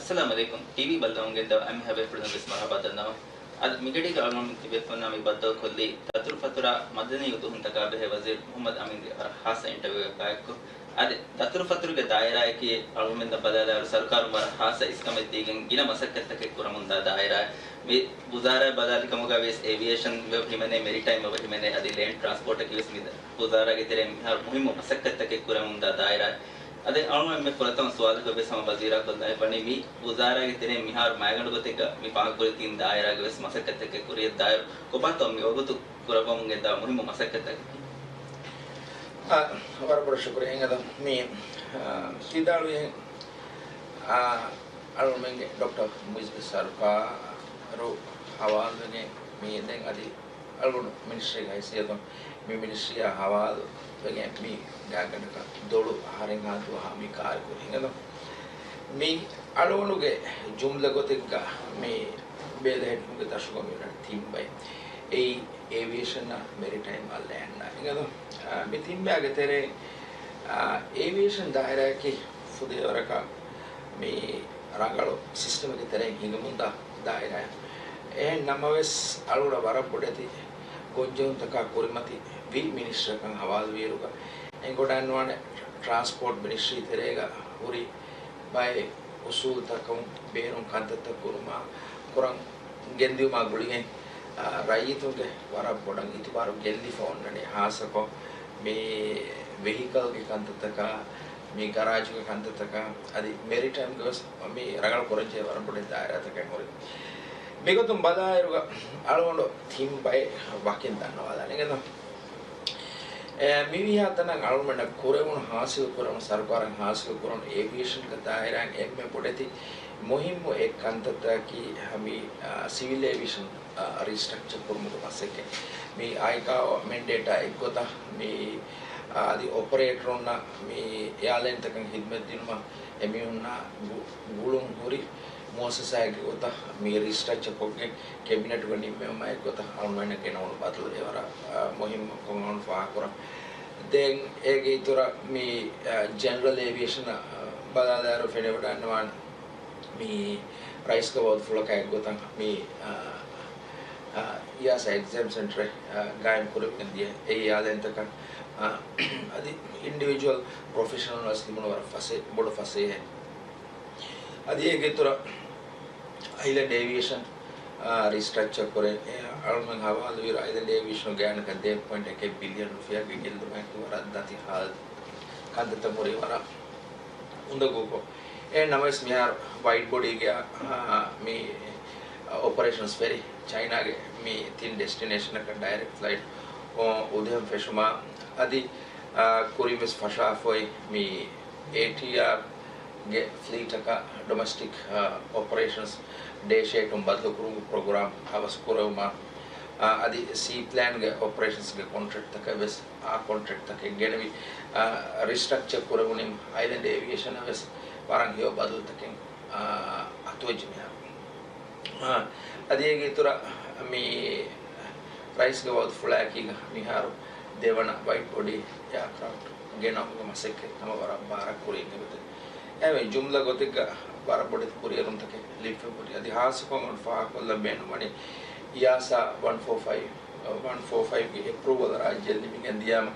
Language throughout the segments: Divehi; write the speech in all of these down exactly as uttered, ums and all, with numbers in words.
އައްސަލާމު އަލައިކުމް. ޓީވީ ބައްލަވަން ގެންދަވާ އެންމެހާ ބޭފުޅުން ވެސް މަރުޙަބާ ދަންނަވަން. އަދި މިގަޑީގަ އަޅުގަނޑު ތިބޭފުޅުންނާ މި ބައްދަލުކޮށްލީ ދަތުރުފަތުރާ މަދަނީ އުދުހުންތަކާ ބެހޭ ވަޒީރު މުޙައްމަދު އަމީންގެ ވަރަށް ޚާއްޞަ އިންޓަވިއުއެއް ބަޔަކު. އަދި ދަތުރުފަތުރުގެ ދާއިރާއަކީ އަޅުގަނޑުމެންނަށް ބަލާލާއިރު ސަރުކާރުން ވަރަށް ޚާއްޞަ އިސްކަމެއް ދީގެން ގިނަ މަސައްކަތްތަކެއް ކުރަމުންދާ ދާއިރާ. މި ވުޒާރާއަށް ބަލާލިކަމުގަ ވިޔަސް އޭވިއޭޝަން ވެ ހިމެނޭ، މެރިޓައިމް ވެ ހިމެނޭ، އަދި ލޭންޑް ޓްރާންސްޕޯޓަކީ ވެސް މި ވުޒާރާގެ ތެރެއިން މިހާރު މުހިއްމު މަސައްކަތްތަކެއް ކުރަމުންދާ ދާއިރާ. އަދި އަޅުގަނޑު އެންމެ ފުރަތަމަ ސުވާލަކަށް ވެސް ހަމަ ވަޒީރާ ކޮށްލަން އެބަނީ މި ވުޒާރާގެ ތެރެއިން މިހާރު މައިގަނޑު ގޮތެއްގަ މި ފާހަގަކުރި ތިން ދާއިރާގެ ވެސް މަސައްކަތްތަކެއް ކުރިއަށް ދާއިރު ކޮބާތޯ މި ވަގުތު ކުރައްވަމުން ގެންދާ މުހިއްމު މަސައްކަތްތަކަކީ؟ އާ، ވަރަށް ބޮޑަށް ޝުކުރިއްޔާ. އިނގޭތޯ މި، އާ، ތި ދާޅުވިހެން، އާ، އަޅުގަނޑުމެންގެ ޑޮކްޓަރ މުއިއްޒުގެ ސަރުކާރު ހަވާލުވެގެން މި ދެން އަދި އަޅުގަނޑު މިނިސްޓްރީގެ ހައިސިއްޔަތުން މި މިނިސްޓްރީއާ ހަވާލުވެގެން މި ގާތްގަނޑަކަށް ދޮޅު އަހަރެއްހާ ދުވަހާ މި ކާރި ކުރި. އިނގޭތޯ މި އަޅުގަނޑުގެ ޖުމްލަ ގޮތެއްގަ މި ބޭލެހެއްޓުމުގެ ދަށުގަ މި އޮންނަ ތިން ބައެއް. އެއީ އޭވިއޭޝަންއާ، މެރިޓައިމްއާ، ލޭންޑްއާ. އިނގޭތޯ، އާ، މި ތިން ބައިގެ ތެރެއިން، އާ، އޭވިއޭޝަން ދާއިރާއަކީ ފުދޭވަރަކަށް މި ރަނގަޅު ސިސްޓަމެއްގެ ތެރެއިން ހިނގަމުންދާ ދާއިރާއެއް. އެހެން ނަމަވެސް، އަޅުގަނޑަށް ވަރަށް ބޮޑެތި ގޮންޖެހުންތަކާ ކުރިމަތި ވި މިނިސްޓަރަކަށް ހަވާލުވިއިރުގަ، އެނގިވަޑައިގަންނަވާނެ ޓްރާންސްޕޯޓް މިނިސްޓްރީ ތެރޭގަ ހުރި ބައެއް އުސޫލުތަކުން ބޭނުން ކަންތައްތައް ކުރުމާ، ކުރަން ގެންދިއުމާ ގުޅިގެން، އާ، ރައްޔިތުންގެ ވަރަށް ބޮޑަށް އިތުބާރު ގެއްލިފަ އޮންނަނީ. ހާއްސަކޮށް މި ވެހިކަލްގެ ކަންތައްތަކާ، މި ގަރާޖުގެ ކަންތައްތަކާ، އަދި މެރިޓައިމްގެ ވެސް މި ރަނގަޅު ކުރަންޖެހޭ ވަރަށް ބޮޑެތި ދާއިރާތަކެއް ހުރި. މިގޮތުން ބަލާއިރުގަ އަޅުގަނޑު ތިން ބައެއް ވަކިން ދަންނަވާލާނެ އިނގޭތޯ. އެ، މިވީހާ ތަނަށް އަޅުގަނޑަށް ކުރެވުނު ހާސިލް ކުރެވުނު، ސަރުކާރަށް ހާސިލް ކުރެވުނު އޭވިއޭޝަންގެ ދާއިރާއިން އެންމެ ބޮޑެތި މުހިއްމު އެއް ކަންތައްތަކަކީ މި، އާ، ސިވިލް އޭވިއޭޝަން، އާ، ރީސްޓްރަކްޗަރ ކުރުމުގެ މަސައްކަތް. މި އައިކާއޯ މެންޑޭޓާ އެއްގޮތަށް މި، އާ، އަދި އޮޕަރޭޓަރުންނަށް މި އެއާލައިންތަކަށް ހިދުމަތް ދިނުމަށް އެމީހުންނާ ގު-، ގުޅުން ހުރި މުއައްސަސާއެއްގެ ގޮތަށް މި ރީސްޓްރަކްޗަރ ކޮށްގެން ކެބިނެޓުގަ ނިންމެވުމާ އެއްގޮތަށް އަޅުގަނޑަށް ގެނައުނު ބަދަލު އެވަރަށް، އާ، މުހިއްމު ކޮށް އަޅުގަނޑު ފާހަގަކުރަން. ދެން އޭގެ އިތުރަށް މި، އާ، ޖެނެރަލް އޭވިއޭޝަނަށް، އާ، ބަލާލާއިރު ފެނިވަޑައިގަންނަވާނެ މި ރައީސްގެ ވައުދުފުޅަކާ އެއްގޮތަށް މި، އާ، އާ، އިޔާސާ އެގްޒާމް ސެންޓަރެއް، އާ، ގާއިމް ކުރެވިގެން ދިޔަ އެއީ އާލައިންތަކަށް، އާ، އަދި އިންޑިވިޖުއަލް ޕްރޮފެޝަނަލްސް ހިމުނު ވަރަށް ފަސޭ-، ބޮޑު ފަސޭހައެއް. އަދި އޭގެ އިތުރަށް އައިލެންޑް އޭވިއޭޝަން، އާ، ރީސްޓްރަކްޗަރ ކުރެ، އެ، އަޅުގަނޑު ހަވާލުވިއިރު އައިލެންޑް އޭވިއޭޝަނު ގާތްގަނޑަކަށް ދެ ޕޮއިންޓް އެކެއް ބިލިއަން ރުފިޔާގެ ގެއްލުމެއް ވަރަށް ދަތި ހާލަތު ކަންތައްތައް ހުރީ ވަރަށް އުނދަގޫކޮށް. އެހެން ނަމަވެސް މިހާރު ވައިޑް ބޮޑީގެ، އާ، މި އޮޕަރޭޝަންސް ފެރި ޗައިނާގެ މި ތިން ޑެސްޓިނޭޝަނަކަށް ޑައިރެކްޓް ފްލައިޓް އު-، އުދުހަން ފެށުމާ އަދި، އާ، ކުރިން ވެސް ފަށާފަ އޮތް މި އޭޓީއާރް ގެ ފްލީޓަކަށް ޑޮމެސްޓިކް، އާ، އޮޕަރޭޝަންސް ޑޭ ޝޭޑުން ބަދަލުކުރުމުގެ ޕްރޮގްރާމް އަވަސް ކުރެވުމާ، އާ، އަދި ސީ ޕްލޭންގެ އޮޕަރޭޝަންސްގެ ކޮންޓްރެކްޓްތަކަށް ވެސް އާ ކޮންޓްރެކްޓްތަކެއް ގެނެވި، އާ، ރީސްޓްރަކްޗަރ ކުރެވުނީމަ އައިލެންޑް އޭވިއޭޝަނަށް ވެސް ވަރަށް ހެޔޮ ބަދަލުތަކެއް، އާ، އަތުވެއްޖެ މިހާރު. އާ، އަދި އޭގެ އިތުރަށް މި ރައީސްގެ ވައުދުފުޅާއެކީގަ މިހާރު ދެވަނަ ވައިޑް ބޮޑީ އެއާކްރާފްޓް ގެނައުމުގެ މަސައްކަތް ހަމަ ވަރަށް ބާރަށް ކުރިއަށް އެބަދޭ. އެހެންވެ، ޖުމްލަ ގޮތެއްގަ ވަރަށް ބޮޑެތި ކުރިއެރުންތަކެއް ލިބިފަ ހުރި. އަދި ހާއްސަކޮށް އަޅުގަނޑު ފާހަގަކޮށްލަން ބޭނުންވަނީ އިޔާސާ ވަން ފޯ ފައިވް، ވަން ފޯ ފައިވްގެ އެޕްރޫވަލް ރާއްޖެ ލިބިގެން ދިޔާމަ،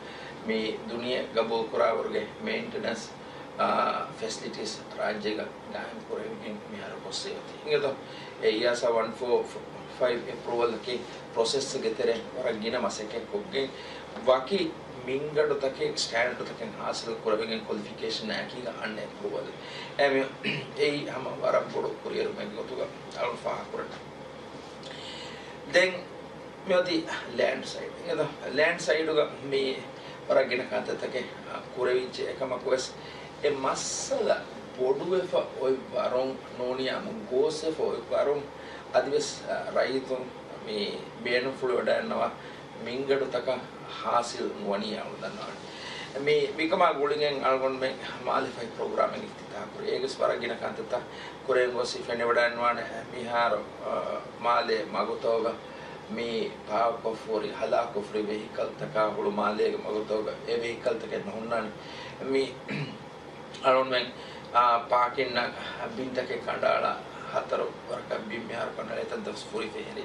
މި ދުނިޔެ ގަބޫލުކުރާވަރުގެ މެއިންޓެނަންސް، އާ، ފެސިލިޓީސް ރާއްޖޭގަ ގާއިމް ކުރެވިގެން މިހާރު ގޮސްސޭ އޮތީ. އިނގޭތޯ، އެ އިޔާސާ ވަން ފޯ ފައިވް އެޕްރޫވަލްއަކީ ޕްރޮސެސްގެ ތެރޭ ވަރަށް ގިނަ މަސައްކަތް ކޮށްގެން ވަކި މިންގަނޑުތަކެއް، ސްޓޭންޑަޑްތަކެއް ހާސިލް ކުރެވިގެން ކޮލިފިކޭޝަން އެކީގަ އަންނަ އެޕްރޫވަލެއް. އެ މި-، އެއީ ހަމަ ވަރަށް ބޮޑު ކުރިއެރުމެއްގެ ގޮތުގަ އަޅުން ފާހަގަކުރަން. ދެން މިއޮތީ ލޭންޑް ސައިޑް. އިނގޭތޯ، ލޭންޑް ސައިޑުގަ މި ވަރަށް ގިނަ ކަންތައްތަކެއް، އާ، ކުރެވިއްޖެ. އެކަމަކުވެސް އެ މައްސަލަ ބޮޑުވެފަ އޮތް ވަރުން ނޫނިއްޔާމު ގޯސްވެފަ އޮތް ވަރުން އަދިވެސް، އާ، ރައްޔިތުން މި ބޭނުންފުޅުވެވަޑައިގަންނަވާ މިންގަނޑުތަކަށް ހާސިލް ނުވަނީ އަޅުގަނޑު ދަންނަވަނީ. މި، މިކަމާ ގުޅިގެން އަޅުގަނޑުމެން މާލެ ފަހި ޕްރޮގްރާމެއް އިފްތިތާހު ކުރި. އޭގެސް ވަރަށް ގިނަ ކަންތައްތައް ކުރެވެން ގޮސް ފެނިވަޑައިގަންނަވާނެ. މިހާރު، އާ، މާލޭ މަގުތަކުގަ މި ޕާކްކޮށްފަ ހުރި، ހަލާކުކޮށްފަ ހުރި ވެހިކަލްތަކާ ހުޅު މާލޭގެ މަގުތަކުގަ އެ ވެހިކަލްތަކެއް ނުހުންނާނެ. މި އަޅުގަނޑުމެން، ޕާކިންއަށް ބިންތަކެއް ކަނޑައަޅާ ހަތަރު ވަރަކަށް ބިން މިހާރު ކަނޑައަޅައި އެތައް ދުވަސް ފުރިފަ އެހެރި.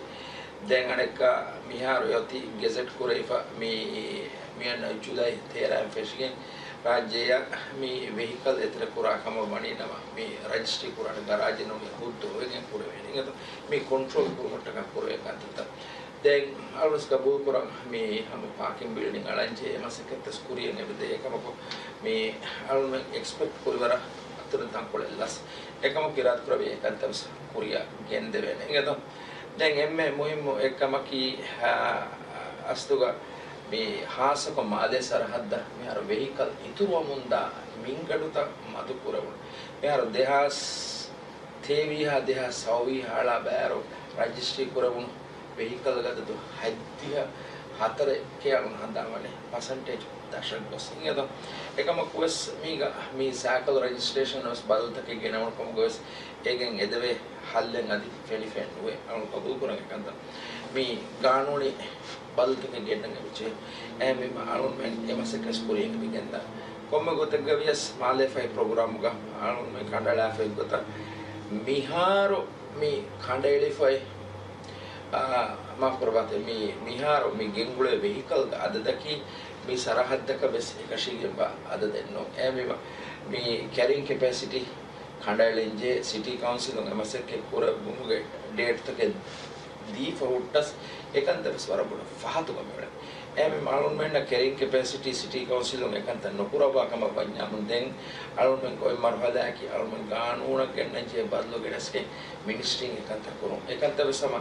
ދެން އަނެއްކާ މިހާރު އޮތީ ގެޒެޓް ކުރެވިފަ މި، މިއަންނަ ޖުލައި ތޭރައިން ފެށިގެން ރާއްޖެއަށް މި ވެހިކަލް އެތެރެ ކުރާ ކަމަށް ވަނީ ނަމަ، މި ރަޖިސްޓްރީ ކުރާނެ ގަރާޖެއް ނޫނީ ހުއްދަ އޮވެގެން ކުރެވޭނެ. އިނގޭތޯ؟ މި ކޮންޓްރޯލް ކުރުމަށްޓަކާ ކުރެވޭ ކަންތައްތައް. ދެން އަޅުން ގަބޫލުކުރަން މި ހަމަ ޕާކިން ބިލްޑިން އަޅަންޖެހޭ މަސައްކަތްތައް ކުރިޔަށް އެބަދޭ. އެކަމަކު މި އަޅުން އެކްސްޕެކްޓް ކުރިވަރަށް އަތޮޅުން ތަންކޮޅެއް ލަސް. އެކަމަކު އިރާދަކުރެއްވި އެކަންތައް ވެސް ކުރިޔަށް ގެންދެވޭނެ. އިނގޭތޯ؟ ދެން އެންމެ މުހިއްމު އެއްކަމަކީ، އާ، އަސްލުގަ މި ހާއްސަކޮށް މާލޭ ސަރަހައްދަށް މިހާރު ވެހިކަލް އިތުރުވަމުންދާ މިންގަނޑުތައް މަދު ކުރެވުނު. މިހާރު ދެހާސް ތޭވީހާ ދެހާސް ސައުވީހާ އަޅާ ބައިވަރު ރަޖިސްޓްރީ ކުރެވުނު ވެހިކަލްގެ އަދަދު ހަތްދިހަ ހަތަރެކޭ އަޅުން ހަނދާންވަނީ ޕަސެންޓޭޖް ދަށަށް ގޮސް. އިނގޭތޯ؟ އެކަމަކުވެސް މީގަ މި ސައިކަލް ރަޖިސްޓްރޭޝަން ވެސް ބަދަލުތަކެއް ގެނެވުނު ކަމުގަ ވެސް އޭގެން އެދެވޭ ހައްލެއް އަދި ފެނިފައެއް ނުވޭ. އަޅުން ގަބޫލުކުރަން އެކަންތައް މި ގާނޫނީ ބަދަލުތަކެއް ގެންނަން އެބަޖެހޭ. އެހެންވީމަ އަޅުންމެން އެ މަސައްކަތް ކުރިޔަށް ގެންދާ. ކޮންމެ ގޮތެއްގަ ވިޔަސް މާލޭ ފަހި ޕްރޮގްރާމުގަ އަޅުންމެން ކަނޑައަޅާފައި ގޮތަށް މިހާރު މި ކަނޑައެޅިފައި، އާ، މާފުކުރައްވާތި، މި، މިހާރު މި ގެންގުޅޭ ވެހިކަލްގެ އަދަދަކީ މި ސަރަހައްދަކަށް ވެސް އެކަށީގެންވާ އަދަދެއް ނޫން. އެހެންވީމަ މި ކެރިން ކެޕޭސިޓީ ކަނޑައެޅެންޖެހޭ. ސިޓީ ކައުންސިލުން އެ މަސައްކަތް ކުރެވުމުގެ ޑޭޓްތަކެއް ދީފަ ހުއްޓަސް އެކަންތައް ވެސް ވަރަށް ބޮޑަށް ފަހަތުގަ މިއުޅެނީ. އެހެންވީމަ އަޅުންމެންނަށް ކެރިން ކެޕޭސިޓީ ސިޓީ ކައުންސިލުން އެކަންތައް ނުކުރައްވާ ކަމަށް ވަންޏާމުން ދެން އަޅުންމެން އޮތް މަރުހަލާއަކީ އަޅުންމެން ގާނޫނަށް ގެންނަންޖެހޭ ބަދަލު ގެނެސްގެން މިނިސްޓްރީން އެކަންތައް ކުރުން. އެކަންތައް ވެސް ހަމަ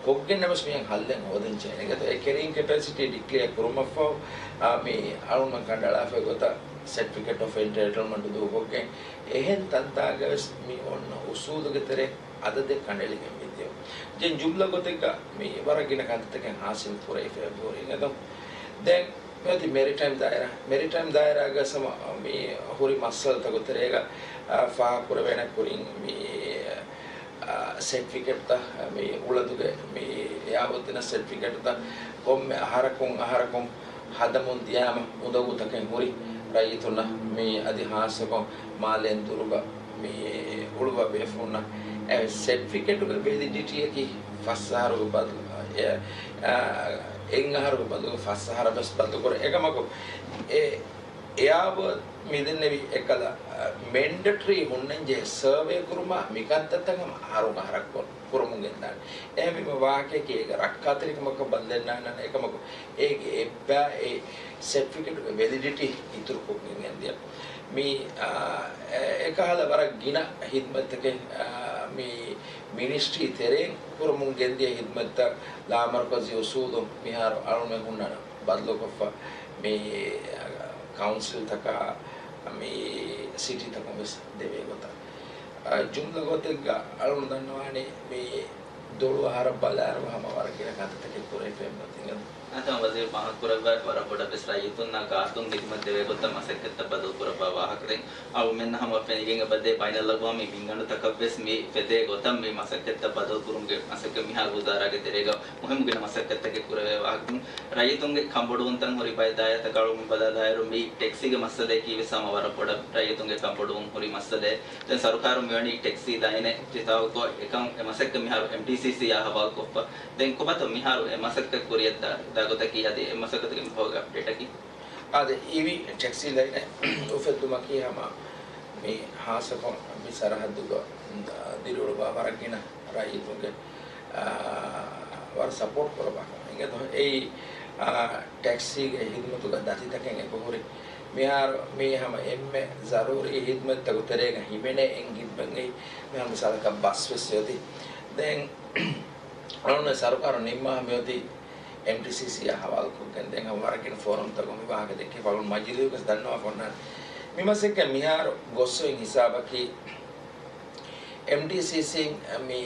ކޮށްގެންނަމަސް މިހެން ހައްލެއް ހޯދަން ޖެހޭނެ. އެގޮތަށް އެ ކެރިން ކެޕޭސިޓީ ޑިކްލެއާ ކުރުމަށްފަހު، އާ، މި އަޅުންމެން ކަނޑައަޅާފައި ގޮތަށް ސެޓްފިކެޓް އޮފް އެންޓައިޓަލްމަންޓް ދޫކޮށްގެން އެހެން ތަންތާގަ ވެސް މި އޮންނަ އުސޫލުގެ ތެރޭ އަދަދެއް ކަނޑައެޅިގެން މިދިޔަ. ދެން ޖުމްލަ ގޮތެއްގަ މި ވަރަށް ގިނަ ކަންތައްތަކެއް ހާސިލް ކުރެވިފައި ބޯރިން އެދުން. ދެން މިއޮތީ މެރިޓައިމް ދާއިރާ. މެރިޓައިމް ދާއިރާގަ ސަމަ މި ހުރި މައްސަލަތަކުގެ ތެރޭގަ، އާ، ފާހަގަކުރެވޭނެ ކުރިން މި، އާ، ސެޓްފިކެޓްތައް މި އުޅަދުގެ މި ޔާބޮއްތިނަ ސެޓްފިކެޓްތައް ކޮންމެ އަހަރަކުން އަހަރަކުން ހަދަމުން ދިޔާމަ އުނދަގޫތަކެއް ހުރި ރައްޔިތުންނަށް މި އަދި ހާއްސަކޮށް މާލޭން ދުރުގަ މި އުޅުއްވާ ބޭފުޅުންނަށް އެ ސެޓްފިކެޓުގެ ވެލިޑިޓީއަކީ ފަސް އަހަރުގެ ބަދަލު، އެ، އާ، އެއް އަހަރުގެ ބަދަލު ފަސް އަހަރަށް ވެސް ބަދަލުކުރޭ. އެކަމަކު އެ، އެއާބަ މިދެންނެވި އެކަލަ، އާ، މެންޑެޓަރީ ހުންނަންޖެހޭ ސަރވޭ ކުރުމާ މިކަންތައްތައް ހަމަ އަހަރުން އަހަރަށް ކުރު-، ކުރަމުން ގެންދާނެ. އެހެންވީމަ ވާހަކައަކީ އޭގެ ރައްކާތެރިކަމަކަށް ބަދަލެއް ނާންނާނެ. އެކަމަކު އޭގެ އެއްބައި އެ ސެޓްފިކެޓުގެ ވެލިޑިޓީ އިތުރުކޮށްގެން ގެންދިޔަ. މި، އާ، އެ-، އެކަހަލަ ވަރަށް ގިނަ ހިދުމަތްތަކެއް، އާ، މި މިނިސްޓްރީ ތެރެއިން ކުރަމުން ގެންދިޔަ ހިދުމަތްތައް ލާމަރުކަޒީ އުސޫލުން މިހާރު އަޅުމެން ހުންނަން ބަދަލުކޮށްފަ މި، އާ، ކައުންސިލްތަކާ މި ސިޓީތަކުން ވެސް ދެވޭ ގޮތަށް. އާ، ޖުމްލަ ގޮތެއްގަ އަޅުން ދަންނަވާނީ މި ދޮޅު އަހަރަށް ބަލާއިރު ހަމަ ވަރަށް ގިނަ ކަންތައްތަކެއް ކުރެވިފައި އެބަ ތިނގަން. އާދެ، ވަޒީރު ފާހަގަކުރައްވާ ވަރަށް ބޮޑަށް ވެސް ރައްޔިތުންނާ ގާތުން ހިދުމަތް ދެވޭ ގޮތަށް މަސައްކަތްތައް ބަދަލުކުރައްވާ ވާހަކަ. ދެން އަޅުމެންނަށް ހަމަ ފެނިގެން އެބަދޭ ބައިނަލްއަގްވާމީ މިންގަނޑުތަކަށް ވެސް މި ފެދޭ ގޮތަށް މި މަސައްކަތްތައް ބަދަލުކުރުމުގެ މަސައްކަތް މިހާރު ވުޒާރާގެ ތެރޭގަ މުހިއްމު ގިނަ މަސައްކަތްތަކެއް ކުރެވޭ ވާހަކަ. ރައްޔިތުންގެ ކަންބޮޑުވުންތައް ހުރި ބައެއް ދާއިރާތަކަށް އަޅުމެން ބަލާލާއިރު މި ޓެކްސީގެ މައްސަލައަކީ ވެސް ހަމަ ވަރަށް ބޮޑަށް ރައްޔިތުންގެ ކަންބޮޑުވުން ހުރި މައްސަލައެއް. ދެން ސަރުކާރުން މިވަނީ ޓެކްސީ ލައިނެއް ތިތާވަކޮށް އެކަން އެ މަސައްކަތް މިހާރު އެމްޓީސީސީއާ ހަވާލުކޮށްފަ. ދެން ކޮބާތޯ މިހާރު އެ މަސައްކަތް ކުރިއަށް ދާ، ދާ ގޮތަކީ އަދި އެ މަސައްކަތުގެ މިފަހުގެ އަޕްޑޭޓަކީ؟ އާދެ، އީވީ ޓެކްސީ ލައިނެއް އުފެއްދުމަކީ ހަމަ މި ހާއްސަކޮށް މި ސަރަހައްދުގަ ދިރިއުޅުއްވާ ވަރަށް ގިނަ ރައްޔިތުންގެ، އާ، ވަރަށް ސަޕޯޓް ކުރައްވާ ކަމެއް. އިނގޭތޯ؟ އެއީ، އާ، ޓެކްސީގެ ހިދުމަތުގަ ދަތިތަކެއް އެބަހުރި. މިހާރު މީ ހަމަ އެންމެ ޒަރޫރީ ހިދުމަތްތަކުގެ ތެރޭގަ ހިމެނޭ އެންގިންމެއްގައި މިހާރު މިސާލަކަށް ބަސް ވެސް އޮތީ. ދެން އަޅުން ސަރުކާރު ނިންމާ މިއޮތީ އެމްޓީސީސީއާ ހަވާލުކޮށްގެން. ދެން ހަމަ ވަރަށް ގިނަ ފޯރަމްތަކުން މި ވާހަކަ ދެއްކި ފަޅުން މަޖިލީހުގަސް ދަންނަވާފަ އޮންނާނެ. މި މަސައްކަތް މިހާރު ގޮއްސުއިން ހިސާބަކީ، އެމްޓީސީސީން މި،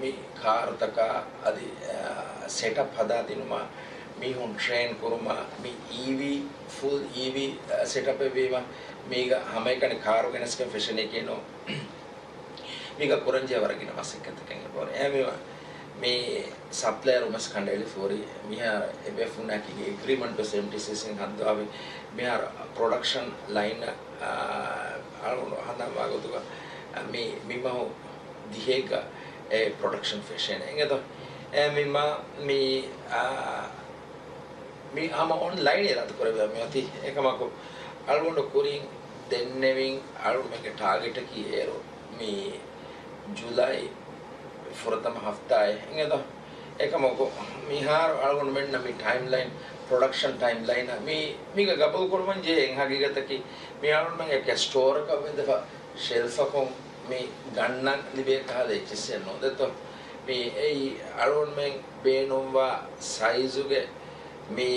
މި ކާރުތަކާ އަދި، އާ، ސެޓަޕް ހަދާދިނުމާ، މީހުން ޓްރޭން ކުރުމާ، މި އީވީ، ފުލް އީވީ، އާ، ސެޓަޕެއް ވީމަ، މީގަ ހަމައެކަނި ކާރު ގެނެސްގެން ފެށެނީކީ ނޫން. މީގަ ކުރަންޖެހޭ ވަރަށް ގިނަ މަސައްކަތްތަކެއް އެބަހުރި. އެހެންވީމަ، މި ސަޕްލަޔަރުން ވެސް ކަނޑައެޅިފަ ހުރި. މިހާރު އެބޭފުޅުންނާއެކީގެ އެގްރީމަންޓް ވެސް އެމްޓީސީސީން ހައްދަވާފައި. މިހާރު ޕްރޮޑަކްޝަން ލައިން، އާ، އަޅުގަނޑު ހަނދާންވާ ގޮތުގަ މި، މި މަހު ދިހައެއްގަ އެ ޕްރޮޑަކްޝަން ފެށޭނެ. އިނގޭތޯ؟ އެ މި މަ-، މި، އާ، މި ހަމަ އޮންލައިން އިރާދަ ކުރެވޭ މި އޮތީ. އެކަމަކު، އަޅުގަނޑު ކުރިން ދެންނެވިން އަޅުގަނޑުމެންގެ ޓާގެޓަކީ އޭރު މި ޖުލައި ފުރަތަމަ ހަފްތާއެއް. އިނގޭތޯ؟ އެކަމަކު، މިހާރު އަޅުގަނޑުމެންނަށް މި ޓައިމްލައިން، ޕްރޮޑަކްޝަން ޓައިމްލައިނަށް މި، މީގަ ގަބޫލު ކުރުމަށް ޖެހޭ އެއް ހަގީގަތަކީ، މި އަޅުގަނޑުމެން އެކެއް ސްޓޯރަކަށް ވެދެފަ، ޝެލްފަކުން މި ގަންނަން ލިބޭ ކަހަލަ އެއްޗިއްސެއް ނޫން. ދެއްތޯ؟ މި އެއީ އަޅުގަނޑުމެން ބޭނުންވާ ސައިޒުގެ މި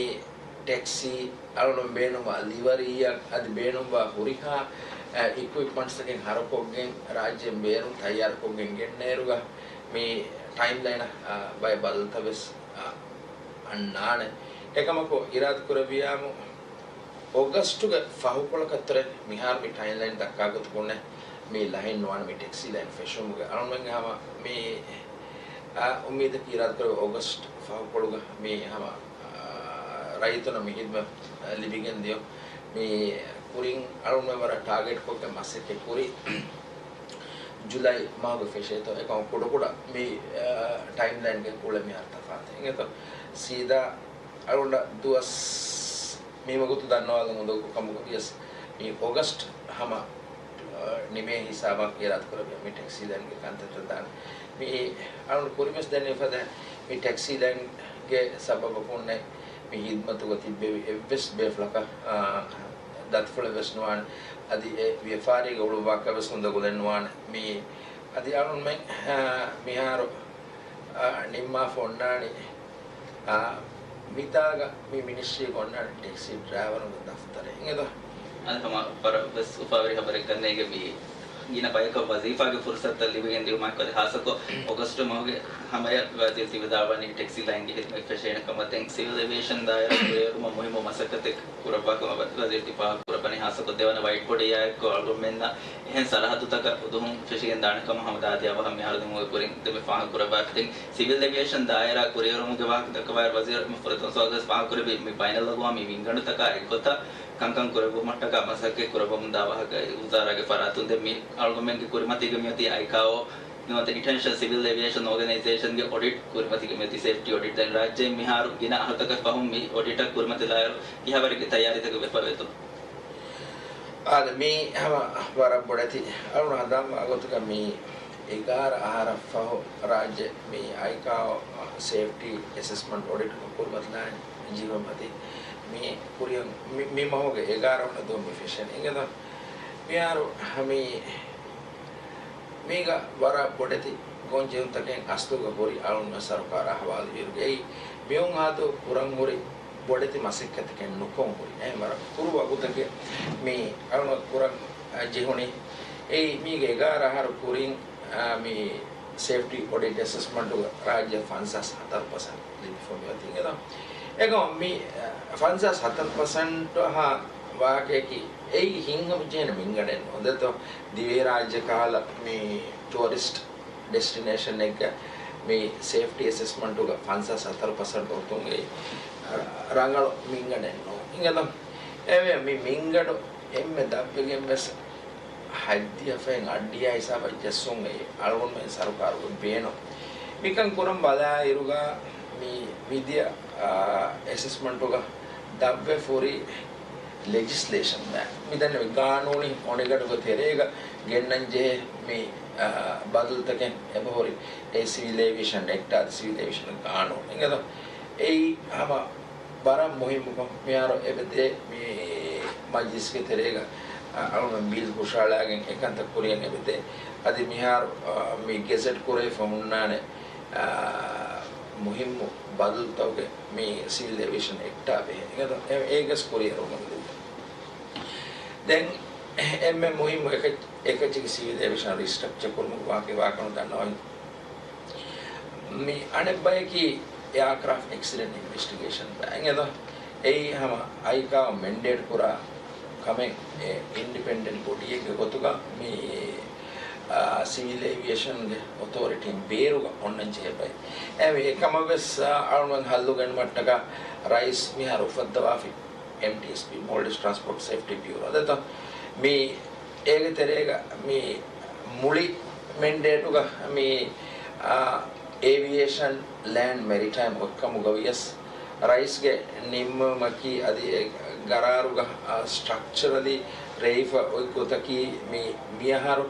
ޓެކްސީ، އަޅުގަނޑު ބޭނުންވާ ލިވަރީއަށް އަދި ބޭނުންވާ ހުރިހާ، އެ، އިކުއިޕްމަންޓްސްތަކެއް ހަރުކޮށްގެން ރާއްޖޭން ބޭރުން ތައްޔާރުކޮށްގެން ގެންނައިރުގަ މި ޓައިމްލައިނަށް، އަ، ބައެއް ބަދަލުތައް ވެސް، އަ، އަންނާނެ. އެކަމަކު އިރާދަ ކުރެއްވިޔާމު އޮގަސްޓުގެ ފަހުކޮޅަކަށްތެރޭ މިހާރު މި ޓައިމްލައިން ދައްކާ ގޮތުގަ އޮންނަ މި ލަހެއް ނުވާނެ މި ޓެކްސީ ލައިން ފެށުމުގެ. އަޅުގަނޑުމެންގެ ހަމަ މި، އާ، އުއްމީދަކީ އިރާދަ ކުރެވޭ އޮގަސްޓް ފަހުކޮޅުގަ މި ހަމަ، އާ، ރައްޔިތުންނަށް މި ހިދްމަތް ލިބިގެން ދިޔުން. މި ކުރިން އަޅުގަނޑުމެން ވަރަށް ޓާގެޓްކޮށްގެން މަސައްކަތް ކުރީ ޖުލައި މަހުގެ ފެށޭތޯ އެކަމަކު ކުޑަކުޑަ މި، އާ، ޓައިމްލައިންގެ ކުޅެ މިހާރު ތަފާތެއް. އިނގޭތޯ؟ ސީދާ އަޅުގަނޑަށް ދުވަސް މި ވަގުތު ދަންނަވާލަން އުނދަގޫ ކަމުގަ ވިޔަސް، މި އޮގަސްޓް ހަމަ، އަ، ނިމޭ ހިސާބަށް އިރާދަކުރެއްވިޔާ މި ޓެކްސީ ލައިންގެ ކަންތައްތައް ދާން. މި އަޅުގަނޑު ކުރިންވެސް ދެންނެވި ފަދަ މި ޓެކްސީ ލައިންގެ ސަބަބަކުންނެއް މި ހިދްމަތުގަ ތިއްބެވި އެއްވެސް ބޭފުޅަކަށް، އާ، ދަތިފުޅެއް ވެސް ނުވާނެ. އަދި އެ ވިޔަފާރީގެ އުޅުއްވާކަށް ވެސް އުނދަގުލެއް ނުވާނެ. މި އަދި އަޅުގަނޑުމެން، އާ، މިހާރު، އާ، ނިންމާފަ އޮންނާނީ އާ، މިތާގަ މި މިނިސްޓްރީގަ އޮންނާނެ ޓެކްސީ ޑްރައިވަރުންގެ ދަފްތަރެއް. އިނގޭތޯ؟ އަދި ހަމަ ވަރަށް ވެސް އުފާވެރި ޚަބަރެއް ކަންނޭނގެ މި ގިނަ ބަޔަކަށް ވަޒީފާގެ ފުރުސަތުތައް ލިބިގެން ދިއުމާއެކު އަދި ހާއްސަކޮށް އޮގަސްޓް މަހުގެ ހަމަޔަށް ވަޒީރު ތި ވިދާޅުވަނީ ޓެކްސީ ލައިންގެ ހިދުމަތް ފެށޭނެ ކަމަށް. ދެން ސިވިލް އޭވިއޭޝަން ދާއިރާ ކުރިއެރުމަށް މުހިއްމު މަސައްކަތެއް ކުރައްވާ ކަމަށް ވަ-، ވަޒީރު ތި ފާހަގަ ކުރައްވަނީ. ހާއްސަކޮށް ދެވަނަ ވައިޓް ބޮޑީއާއެއްކޮށް އަޅުގަނޑުމެންނަށް އެހެން ސަރަހައްދުތަކަށް އުދުހުން ފެށިގެން ދާނެ ކަމަށް ހަމަ ދާދިޔާ ވަހަށް މިހާރު ދިމުގެ ކުރިން ދެންމެ ފާހަގަ ކުރައްވާފަ. ދެން ސިވިލް އޭވިއޭޝަން ދާއިރާ ކުރިއެރުމުގެ ވާހަކަ ދައްކަވާއިރު ވަޒީރު މި ފުރަތަމަ ސުވާލުގަ ވެސް ފާހަގަ ކުރެއްވި މި ބައިނަލްއަގުވާމީ ވިންގަނޑުތަކާ އެއްގޮތަށް ކަންކަން ކުރެއްވުމަށްޓަކާ މަސައްކަތް ކުރައްވަމުން ދާ ވާހަކަ ވުޒާރާގެ ފަރާތުން ދެން މި އަޅުގަނޑުމެންގެ ކުރިމަތީގަ މިއޮތީ އައިކާއޯ ނުވަތަ އިންޓަރނޭޝަނަލް ސިވިލް އޭވިއޭޝަން އޯގަނައިޒޭޝަންގެ އޮޑިޓް ކުރިމަތީގަ މިއޮތީ ސޭފްޓީ އޮޑިޓް. ދެން ރާއްޖޭން މިހާރު ގިނަ އަހަރުތަކަށް ފަހުން މި އޮޑިޓަށް ކުރިމަތިލާއިރު ކިހާވަރެއްގެ ތައްޔާރީތަކެއް ވެފަ ވޭތޯ؟ އާދެ، މީ ހަމަ ވަރަށް ބޮޑެތި. އަޅުގަނޑު ހަނދާންވާ ގޮތުގަ މީ އެގާރަ އަހަރަށް ފަހު ރާއްޖެ މި އައިކާ ސޭފްޓީ އެސެސްމަންޓް އޮޑިޓް ކުރިމަތިލާން ޖެހުމަތި މި ކުރިއަށް މި، މި މަހުގެ އެގާރަ ވަނަ ދުވަހު މި ފެށެން. އިނގޭތޯ؟ މިހާރު މި މީގަ ވަރަށް ބޮޑެތި ގޮންޖެހުންތަކެއް އަސްލުގަ ހުރި އަޅުގަނޑުމެން ސަރުކާރާ ހަވާލުވިއިރުގައި މިއޮން ހާދަ ކުރަން ހުރި ބޮޑެތި މަސައްކަތަކެއް ނުކޮށް ހުރި. އެހެން ވަރަށް ކުރު ވަގުތަކެއް މި އަޅުގަނޑު ކުރަން، އަ، ޖެހުނީ. އެއީ މީގެ އެގާރަ އަހަރު ކުރިން، އަ، މި ސޭފްޓީ އޮޑިޓް އެސެސްމަންޓުގަ ރާއްޖެ ފަންސާސް ހަތަރު ޕަސެންޓް ލިބިފަ މިއޮތީ. އެކަމަކު މި، އަ، ފަންސާސް ހަތަރު ޕަސެންޓު ހާ ވާހަކައަކީ އެއީ ހިތްހަމަޖެހޭނެ މިންގަނޑެއް ނޫން. ދެއްތޯ؟ ދިވެހިރާއްޖެ ކަހަލަ މި ޓޫރިސްޓް ޑެސްޓިނޭޝަނެއްގަ މި ސޭފްޓީ އެސެސްމަންޓުގަ ފަންސާސް ހަތަރު ޕަސެންޓް އޮތުން އެއީ ރަނގަޅު މިންގަނޑެއް ނޫން. އިނގޭތޯ؟ އެވެ، މި މިންގަނޑު އެންމެ ދަށްވެގެން ވެސް ހަތްދިހަ ފަހެއް އަށްޑިހަ ހިސާބަށް ޖައްސުން އެއީ އަޅުގަނޑުމެން ސަރުކާރުގެ ބޭނުން. މިކަން ކުރަން ބަލާއިރުގަ މި މިދިޔަ، އާ، އެސެސްމަންޓުގަ ދަށްވެފަ ހުރި ލެޖިސްލޭޝަން ބައި މި ދަންނަވި ގާނޫނީ އޮނިގަނޑުގެ ތެރޭގަ ގެންނަންޖެހޭ މި، އާ، ބަދަލުތަކެއް އެބަހުރި އެ ސިވިލް އޭވިއޭޝަން އެކްޓާ ސިވިލް އޭވިއޭޝަން ގާނޫނު. އިނގޭތޯ؟ އެއީ ހަމަ ވަރަށް މުހިއްމުކޮށް މިހާރު އެބަދޭ މި މަޖިލިސްގެ ތެރޭގަ، އަ، އަޅުގަނޑު ބިލް ހުށަހަޅާގެން އެކަންތައް ކުރިއަށް އެބަދޭ. އަދި މިހާރު، އަ، މި ގެޒެޓް ކުރެވިފަ ހުންނާނެ، އަ، މުހިއްމު ބަދަލުތަކުގެ މި ސިވިލް އޭވިއޭޝަން އެކްޓާ ބެހޭ. އެ، އެ، އޭގެސް ކުރިއެރުމަށް ދެން އެންމެ މުހިއްމު އެކަ-، އެކައްޗަކީ ސިވިލް އޭވިއޭޝަން ރީސްޓްރަކްޗަރ ކުރުމުގެ ވާހަކަ ވާކަން ދަންނަވަން. މި އަނެއް ބަޔަކީ އެއާކްރާފްޓް އެކްސިޑެންޓް އިންވެސްޓިގޭޝަން ބައި. އެނގޭތޯ؟ އެއީ ހަމަ އައިކާ މެންޑޭޓް ކުރާ ކަމެއް. އެ އިންޑިޕެންޑެންޓް ބޮޑީއެއްގެ ގޮތުގަ މި، އާ، ސިވިލް އޭވިއޭޝަންގެ އޮތޯރިޓީން ބޭރުގަ އޮންނަން ޖެހޭ ބައެއް. އެ ކަމަށް ވެސް، އާ، އަޅުގަނޑު ހައްލު ގެންނުމަށްޓަކާ ރައީސް މިހާރު އުފައްދަވާފި އެމްޓީއެސްޕީ، މޯލްޑިވްސް ޓްރާންސްޕޯޓް ސޭފްޓީ ބިއުރޯ. ދެއްތޯ؟ މި އޭގެ ތެރޭގަ މި މުޅި މެންޑޭޓުގަ މި، އާ، އޭވިއޭޝަން، ލޭންޑް، މެރިޓައިމް އޮތްކަމުގަ ވިޔަސް، ރައީސްގެ ނިންމުމަކީ އަދި އެ ގަރާރުގަ، އާ، ސްޓްރަކްޗަރަލީ ރޭވިފަ އޮތް ގޮތަކީ މި، މިއަހަރު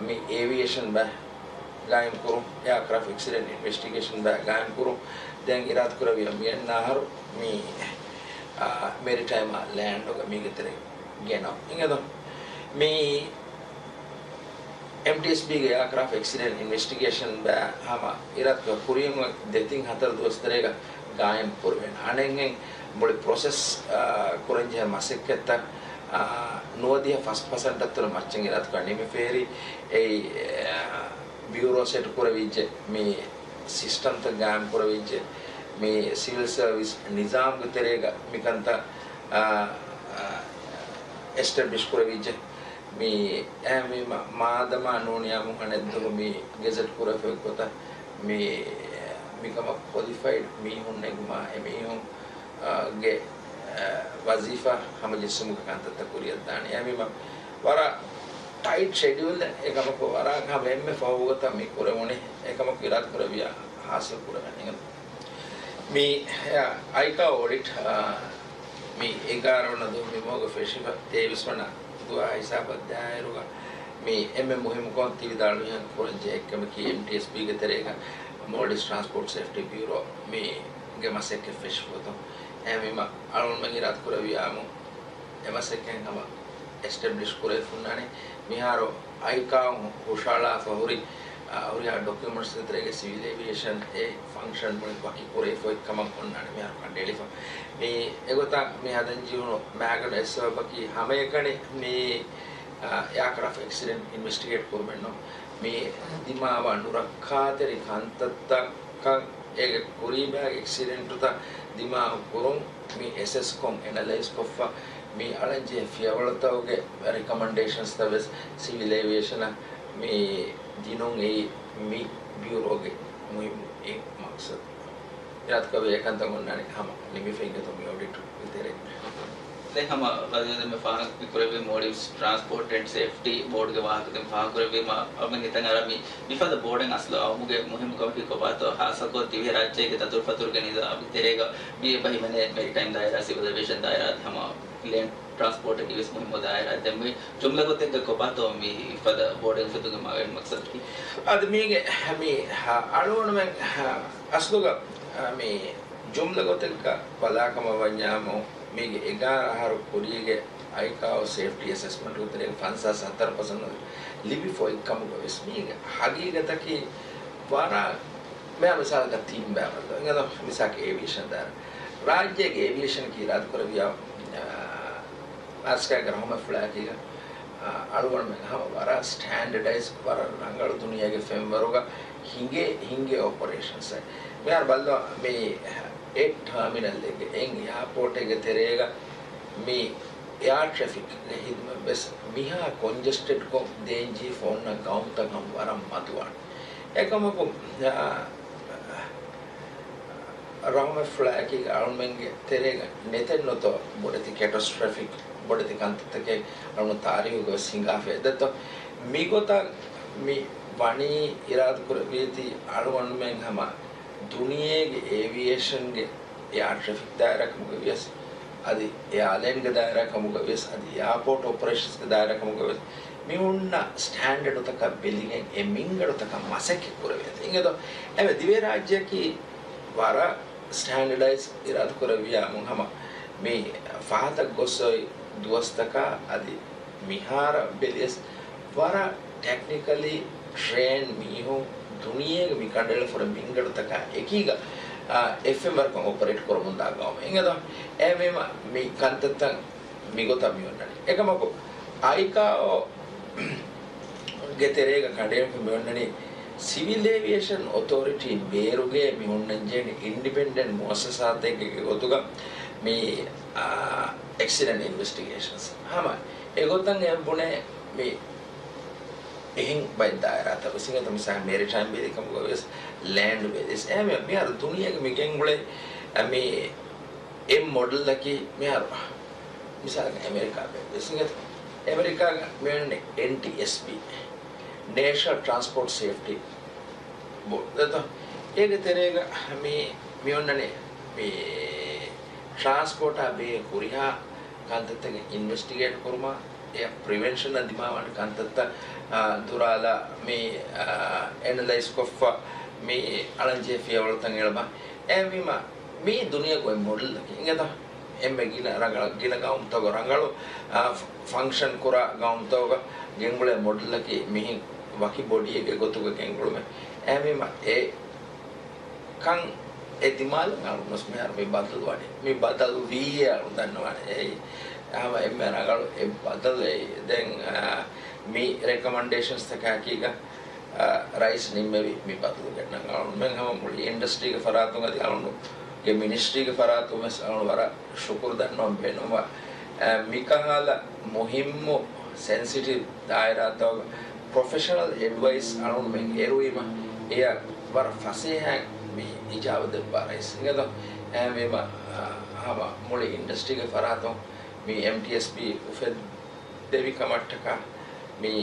މި އޭވިއޭޝަން ބައި ގާއިމްކުރުން، އެއާކްރާފްޓް އެކްސިޑެންޓް އިންވެސްޓިގޭޝަން ބައި ގާއިމްކުރުން. ދެން އިރާދަކުރެއްވިޔާ މިއަންނަ އަހަރު މި، އާ، މެރިޓައިމާ ލޭންޑުގަ މީގެ ތެރޭ ގެނައު. އިނގޭތޯ؟ މި އެމްޓީއެސްބީގެ އެއާކްރާފްޓް އެކްސިޑެންޓް އިންވެސްޓިގޭޝަން ބައި ހަމަ އިރާދަކުރެއްވިޔާ ކުރިން ދެތިން ހަތަރު ދުވަސް ތެރޭގަ ގާއިމް ކުރެވޭނެ. އަނެއްހެން މުޅި ޕްރޮސެސް، އާ، ކުރަންޖެހޭ މަސައްކަތްތައް، އާ، ނުވަދިހަ ފަސް ޕަސެންޓަށް ތުރު މައްޗަށް އިރާދަކުރެއްވިޔާ ނިމިފައިވޭ. އެއީ، އާ، ބިއުރޯ ސެޓް ކުރެވިއްޖެ މި ސިސްޓަމްތައް ގާއިމް ކުރެވިއްޖެ، މި ސިވިލް ސަރވިސް ނިޒާމްގެ ތެރޭގަ މިކަންތައް، އާ، އާ، އެސްޓެބްލިޝް ކުރެވިއްޖެ. މި އެހެންވީމަ، މާދަމާ ނޫނިޔާމު އަނެއްދުވަހު މި ގެޒެޓް ކުރެވިފައި ގޮތަށް މި، މިކަމަށް ކޮލިފައިޑް މީހުން ނެގުމާ، އެ މީހުން ގެ، އަ، ވަޒީފާ ހަމަޖެއްސުމުގެ ކަންތައްތައް ކުރިއަށްދާނެ. އެހެންވީމަ، ވަރަށް ޓައިޓް ޝެޑިއުލް އެކަމަކު، ވަރަށް ހަމަ އެންމެ ފަހު ގޮތަށް މި ކުރެވުނީ. އެކަމަކު އިރާދަ ކުރެއްވިޔާ ހާސިލް ކުރެވޭނެ. މި، އަ، އައިކާ އޮޑިޓް، އަ، މި އެގާރަ ވަނަ ދުވަހު މި މަހުގަ ފެށިފަ ތޭވީސް ވަނަ ދުވަހާ ހިސާބަށް ދާއިރުގަ މި އެންމެ މުހިއްމު ކޮން ތި ވިދާޅުވިހެން ކުރަންޖެހޭ އެއްކަމަކީ އެމްޓީއެސްބީގެ ތެރޭގަ މޯލްޑިވްސް ޓްރާންސްޕޯޓް ސޭފްޓީ ބިއުރޯ މީގެ މަސައްކަތް ފެށިފަ ގޮތުން. އެހެންވީމަ އަޅުގަނޑުމެން އިރާދަ ކުރެއްވިޔާމު އެ މަސައްކަތް ހަމަ އެސްޓެބްލިޝް ކުރެވިފަ ހުންނާނެ. މިހާރު އައިކާއު ހުށަހަޅާފަ ހުރި، އަ، ހުރިހާ ޑޮކިއުމަންޓްސްގެ ތެރޭގަ ސިވިލް އޭވިއޭޝަން އެ ފަންކްޝަން މުޅިން ވަކި ކުރެވިފައި ކަމަށް އޮންނާނެ މިހާރު ކަނޑައެޅިފަ. މި އެގޮތަށް މި ހަދަން ޖެހުނު މައިގަނޑު އެއް ސަބަބަކީ ހަމައެކަނި މި، އަ، އެއާކްރާފްޓް އެކްސިޑެންޓް އިންވެސްޓިގޭޓް ކުރުމެއްނު. މި ދިމާވާ ނުރައްކާތެރި ކަންތައްތަކަށް އޭގެ ކުރީބާގެ އެކްސިޑެންޓުތައް ދިމާވު ކުރުން މި އެސެސްކޮށް އެނަލައިޒްކޮށްފަ މި އަޅަންޖެހޭ ފިޔަވަޅުތަކުގެ ރިކޮމެންޑޭޝަންސްތައް ވެސް ސިވިލް އޭވިއޭޝަނަށް މި ދިނުން އެއީ މި ބިއުރޯގެ މުހިއްމު އެއް މަޤްޞަދު. އިރާދަކުރެއްވި އެކަންތައް އޮންނާނީ ހަމަ ނިމިފައި އިނގޭތޯ މި އޮޑިޓުގެ ތެރޭ. ދެން ހަމަ ވަޒީރު މި ފާހަގަ ކުރެއްވި މޯލްޑިވްސް ޓްރާންސްޕޯޓް އެންޑް ސޭފްޓީ ބޯޑްގެ ވާހަކަ ދެން ފާހަގަ ކުރެއްވީމަ، އަޅުގަނޑު ހިތަށް އަރާ މި މިފަދަ ބޯޑެއް އަސްލު އައުމުގެ މުހިއްމުކަމަކީ ކޮބާތޯ؟ ހާއްސަކޮށް ދިވެހިރާއްޖޭގެ ދަތުރުފަތުރުގެ ނިޒާމުގެ ތެރޭގަ މި އެބަ ހިމެނޭ މެރިޓައިމް ދާއިރާ، ސިވިލް އޭވިއޭޝަން ދާއިރާ، ހަމަ ލޭންޑް ޓްރާންސްޕޯޓަކީ ވެސް މުހިއްމު ދާއިރާ. ދެން މި ޖުމްލަ ގޮތެއްގަ ކޮބާތޯ މި ފަދަ ބޯޑެއް އުފެއްދުމުގެ މައުޅޭ މަޤްޞަދަކީ؟ އަދި މީގެ މި އަޅުގަނޑުމެން އަސްލުގަ މި ޖުމްލަ ގޮތެއްގަ ބަލާކަމަށް ވަންޏާމު، މީގެ އެގާރަ އަހަރު ކުރީގެ އައިކާއޯ ސޭފްޓީ އެސެސްމަންޓުގެ ތެރޭގަ ފަންސާސް ހަތަރު ޕަސެންޓް ލިބިފައި ކަމުގަ ވެސް މީގެ ހަގީގަތަކީ ވަރަށް މިއާ މިސާލަކަށް ތިން ބައިވަރު އިނގޭތޯ މިސާލަކަށް އޭވިއޭޝަން ދާއިރާ. ރާއްޖޭގެ އޭވިއޭޝަނަކީ އިރާދަކުރެއްވިޔާ، އާ، އާސްކާގެ ރަހުމަތްފުޅާއެކީގަ، އާ، އަޅުގަނޑުމެން ހަމަ ވަރަށް ސްޓޭންޑަޑައިޒް، ވަރަށް ރަނގަޅު ދުނިޔޭގެ ފެންވަރުގަ ހިނގޭ، ހިނގޭ އޮޕަރޭޝަންސް. މިހާރު ބައްލަވާ މި އެއް ޓާމިނަލްއެއްގެ، އެއް އެއާޕޯޓެއްގެ ތެރޭގަ މި އެއާ ޓްރެފިކްގެ ހިދުމަތް ވެސް މިހާ ކޮންޖެސްޓެޑްކޮށް ދޭންޖެހިފަ އޮންނަ ގައުމުތައް ހަމަ ވަރަށް މަދުވާނެ. އެކަމަކު، އާ، ރަހުމަތްފުޅާއެކީ އަޅުމެންގެ ތެރޭގަ ނެތެއްނުތޯ ބޮޑެތި ކެޓަސްޓްރޮފިކް ބޮޑެތި ކަންތައްތަކެއް އަޅުގަނޑު ތާރީހުގަ ވެސް ހިނގާފައި ދެއްތޯ. މިގޮތަށް މި ވަނީ އިރާދަކުރެއްވީތީ އަޅުގަނޑުމެން ހަމަ ދުނިޔޭގެ އޭވިއޭޝަންގެ އެއާ ޓްރެފިކް ދާއިރާ ކަމުގަ ވިޔަސް، އަދި އެއާލައިންގެ ދާއިރާ ކަމުގަ ވިޔަސް، އަދި އެއާޕޯޓް އޮޕަރޭޝަންސްގެ ދާއިރާ ކަމުގަ ވިޔަސް، މި ހުންނަ ސްޓޭންޑަޑުތަކަށް ބެލިގެން އެ މިންގަނޑުތަކަށް މަސައްކަތް ކުރެވޭތީ. އިނގޭތޯ، އެމެ ދިވެހިރާއްޖެއަކީ ވަރަށް ސްޓޭންޑަޑައިޒް އިރާދަކުރެއްވިޔާ މުން ހަމަ މި ފަހަތަށް ގޮސް އޮތް ދުވަސްތަކާ އަދި މިހާރަށް ބެލިޔަސް ވަރަށް ޓެކްނިކަލީ ޓްރޭން މީހުން ދުނިޔޭގެ މި ކަނޑައެޅިފަ ހުރި މިންގަނޑުތަކާ އެކީގަ، އާ، އެއް ފެންވަރަކަށް އޮޕަރޭޓް ކުރަމުންދާ ގައުމެއް. އިނގޭތޯ، އެހެންވީމަ މި ކަންތައްތައް މިގޮތަށް މި އޮންނަނީ. އެކަމަކު، އައިކާއޯ ގެ ތެރޭގަ ކަނޑައެޅިފަ މި އޮންނަނީ ސިވިލް އޭވިއޭޝަން އޮތޯރިޓީ ބޭރުގައި މި ހުންނަންޖެހެނީ އިންޑިޕެންޑެންޓް މުއައްސަސާތަކެއްގެ ގޮތުގަ މި، އާ، އެކްސިޑެންޓް އިންވެސްޓިގޭޝަންސް. ހަމަ އެގޮތަށް އެ ބުނޭ މި އެހެން ބައެއް ދާއިރާތައް ވެސް އިނގޭތޯ، މިސާލަށް މެރިޓައިމް ވެލިކަމުގަ ވެސް، ލޭންޑް ވެލިސް. އެހެންވެ މިހާރު ދުނިޔޭގެ މި ގެންގުޅޭ މި އެއް މޮޑެލްއަކީ މިހާރު މިސާލަކަށް އެމެރިކާ ވެލިސް އިނގޭތޯ. އެމެރިކާގަ މިއޮންނަނީ އެންޓީއެސްބީ، ނޭޝަނަލް ޓްރާންސްޕޯޓް ސޭފްޓީ ބޯޑް. ދެތޯ؟ އޭގެ ތެރޭގަ މި، މިއޮންނަނީ މި ޓްރާންސްޕޯޓާ ބެހޭ ހުރިހާ ކަންތައްތަކެއް އިންވެސްޓިގޭޓް ކުރުމާ، އެ ޕްރިވެންޝަނަށް ދިމާވާނެ ކަންތައްތައް، އާ، ދުރާލާ މި، އާ، އެނަލައިޒް ކޮށްފަ މި އަޅަންޖެހޭ ފިޔަވަޅުތައް އެޅުމާ. އެހެންވީމާ، މީ ދުނިޔޭގެ އޮތް މޮޑެލްއަކީ. އިނގޭތަ؟ އެންމެ ގިނަ ރަނގަޅަށް، ގިނަ ގައުމުތަކުގަ ރަނގަޅު، އާ، ފަ-، ފަންކްޝަން ކުރާ ގައުމުތަކުގަ ގެންގުޅޭ މޮޑެލްއަކީ މިހެން ވަކި ބޮޑީއެއްގެ ގޮތުގަ ގެންގުޅުމޭ. އެހެންވީމަ އެ ކަން އެ ދިމާލަށް އަޅުންވެސް މިހާރު މި ބަދަލުވާނެ. މި ބަދަލުވީއޭ އަޅުން ދަންނަވާނެ. އެއީ ހަމަ އެންމެ ރަނގަޅު އެއް ބަދަލެއް. ދެން، އާ، މި ރެކަމަންޑޭޝަންސްތަކާ އެކީގަ އާ، ރައީސް ނިންމެވި މި ބަދަލުގެ ނަން އަޅުންމެން ހަމަ މުޅި އިންޑަސްޓްރީގެ ފަރާތުން އަދި އަޅުނުގެ މިނިސްޓްރީގެ ފަރާތުން ވެސް އަޅުން ވަރަށް ޝުކުރު ދަންނަވަން ބޭނުންވާ، އާ، މިކަހަލަ މުހިއްމު ސެންސިޓިވް ދާއިރާތަކުގަ ޕްރޮފެޝަނަލް އެޑްވައިސް އަޅުންމެން އެރުވީމަ، އެޔަށް ވަރަށް ފަސޭހައިން މި އިޖާބަ ދެއްވާ ރައީސް. އިނގޭތޯ؟ އެހެންވީމަ، އާ، ހަމަ މުޅި އިންޑަސްޓްރީގެ ފަރާތުން މި އެމްޓީއެސްބީ އުފެއް ދެވި ކަމަށްޓަކާ މި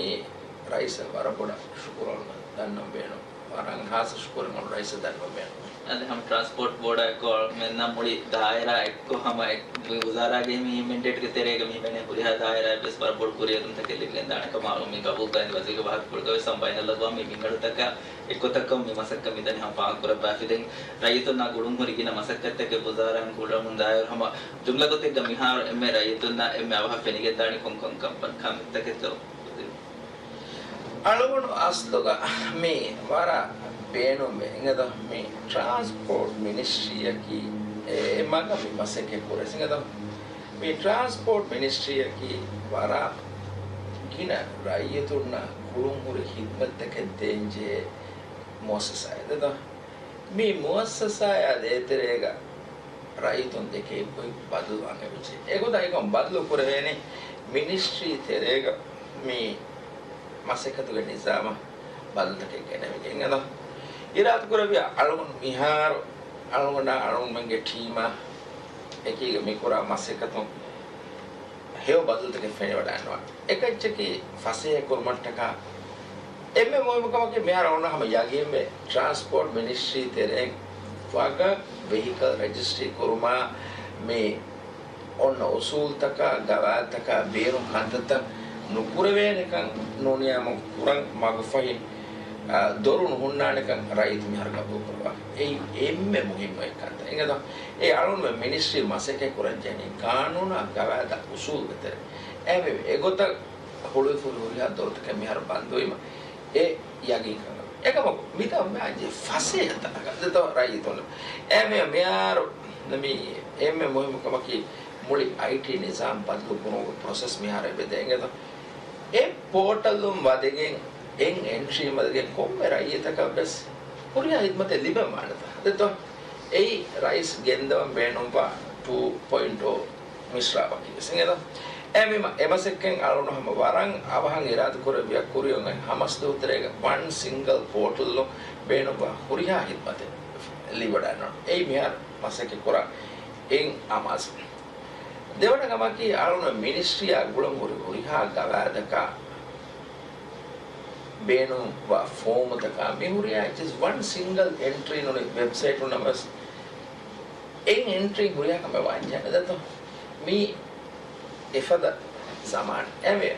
ރައީސަށް ވަރަށް ބޮޑަށް ޝުކުރު އަޅުން ދަންނަވަން ބޭނުން. ވަރަށް ހާއްސަ ޝުކުރެއް އަޅުން ރައީސަށް ދަންނަވަން ބޭނުން. އަދި ހަމަ ޓްރާންސްޕޯޓް ބޯޑާ އެއްކޮށް މެންނަ މުޅި ދާއިރާ އެއްކޮށް ހަމަ އެ-، މި ވުޒާރާގެ މި މެންޑޭޓްގެ ތެރޭގަ މި މެނޭ ހުރިހާ ދާއިރާއެއް ވެސް ވަރަށް ބޮޑު ކުރިއެރުންތަކެއް ލިބިގެންދާނެ ކަމަށް އަޅުން މި ގަބޫލުކުރަނީ. ވަޒީރުގެ ވާހަކަފުޅުގަ ވެސް ހަމަ ބައިނަލްއަގްވާމީ މިންގަނޑުތަކާ އެއްގޮތަކަށް މި މަސައްކަތް މިދަނީ ހަމަ ފާހަގަކުރައްވާފި. ދެން ރައްޔިތުންނާ ގުޅުންހުރި ގިނަ މަސައްކަތްތަކެއް ވުޒާރާއިން ކުރަމުންދާއިރު ހަމަ ޖުމްލަ ގޮތެއްގަ މިހާރު އެންމެ ރައްޔިތުންނާ އެންމެ އަވަހަށް ފެނިގެންދާނީ ކޮންކޮން ކަން-، ކަންތަކެއްތޯ؟ އަޅުގަނޑު އަސްލުގަ މި ވަރަށް ބޭނުންވޭ އިނގޭތޯ، މި ޓްރާންސްޕޯޓް މިނިސްޓްރީއަކީ އެ މަގަށް މި މަސައްކަތް ކުރޭ އިނގޭތޯ. މި ޓްރާންސްޕޯޓް މިނިސްޓްރީއަކީ ވަރަށް ގިނަ ރައްޔިތުންނަށް ގުޅުންހުރި ހިދްމަތްތަކެއް ދޭންޖެހޭ މުއައްސަސާއެއް އިނގޭތޯ. މި މުއައްސަސާއާ ދޭތެރޭގަ ރައްޔިތުން ދެކެ އެއްގޮތް ބަދަލުވާން އެބަޖެހޭ. އެގޮތަށް އެކަމަށް ބަދަލު ކުރެވޭނީ މިނިސްޓްރީ ތެރޭގަ މި މަސައްކަތުގެ ނިޒާމަށް ބަދަލުތަކެއް ގެނެވިގެން އެދާ. އިރާދަކުރެއްވިޔާ އަޅުގަނޑު މިހާރު އަޅުގަނޑާ އަޅުގަނޑުމެންގެ ޓީމާ އެކީގަ މި ކުރާ މަސައްކަތުން ހެޔޮ ބަދަލުތަކެއް ފެނިވަޑައިގަންނަވާނެ. އެކައްޗަކީ ފަސޭހަ ކުރުމަށްޓަކާ އެންމެ މުހިއްމު ކަމަކީ، މިހާރު އޮންނަ ހަމަ ޔަގީންވޭ، ޓްރާންސްޕޯޓް މިނިސްޓްރީ ތެރެއިން ވަގަށް ވެހިކަލް ރަޖިސްޓްރީ ކުރުމާ، މި އޮންނަ އުސޫލްތަކާ، ގަވާއިދުތަކާ ބޭރުން ކަންތައްތައް ނުކުރެވޭނެކަން ނޫނިޔާމު ކުރަން މަގުފަހި، އާ، ދޮރު ނުހުންނާނެކަން ރައްޔިތު މިހާރު ގަބޫލު ކުރައްވާ. އެއީ އެންމެ މުހިއްމު އެއް ކަންތައް. އިނގޭތޯ؟ އެ އަޅުންމެ މިނިސްޓްރީ މަސައްކަތް ކުރަން ޖެހެނީ ގާނޫނާ ގަވާއިދާ އުސޫލުގެ ތެރެ. އެހެންވެ، އެގޮތަށް ހުޅުވިފަހުރި ހުރިހާ ދޮރުތަކެއް މިހާރު ބަންދުވީމަ، އެ ޔަގީންކަން. އެކަމަކު، މިތާ މި އައްޖެ ފަސޭހަ ތަނަކަށް ދެތޯ ރައްޔިތުން. އެހެންވެ، މިހާރު މި އެންމެ މުހިއްމު ކަމަކީ، މުޅި އައިޓީ ނިޒާމް ބަދަލު ކުރުމުގެ ޕްރޮސެސް މިހާރު އެބަދޭ އިނގޭތޯ. އެ ޕޯޓަލުން ވަދެގެން، އެ އެންޓްރީން ވަދެގެން ކޮންމެ ރައްޔިތަކަށް ވެސް ހުރިހާ ހިދްމަތެއް ލިބެން ވާނެތާ ދެތޯ. އެއީ ރައީސް ގެންދަވަން ބޭނުންވާ ޓޫ ޕޮއިންޓް އޯ މިސްރާބަކީ ވެސް އިނގޭތޯ. އެހެންވީމަ، އެ މަސައްކަތް އަޅުން ހަމަ ވަރަށް އަވަހަށް އިރާދަކުރެއްވިޔާ ކުރިއަށް އޮތް ހަމަ ސަތޭކަ ވަން ސިންގަލް ޕޯޓަލުން ބޭނުންވާ ހުރިހާ ހިދްމަތެއް ލިބިވަޑައިގަންނަވާނެ. އެއީ މިހާރު މަސައްކަތް ކުރާ އެއް އަމާޒު. ދެވަނަ ކަމަކީ، އަޅުން މިނިސްޓްރީއާ ގުޅަން ހުރި ހުރިހާ ގަވާއިދަކާ ބޭނުންވާ ފޯމުތަކާ މި ހުރިހާ އެއްޗެސް ވަން ސިންގަލް އެންޓްރީ ނޫނީ ވެބްސައިޓުން ނަމަވެސް އެއް އެންޓްރީ ހުރިހާ ކަމެއް ވާންޖެހޭނެ ދެތޯ. މީ އެފަދަ ޒަމާން. އެވެ،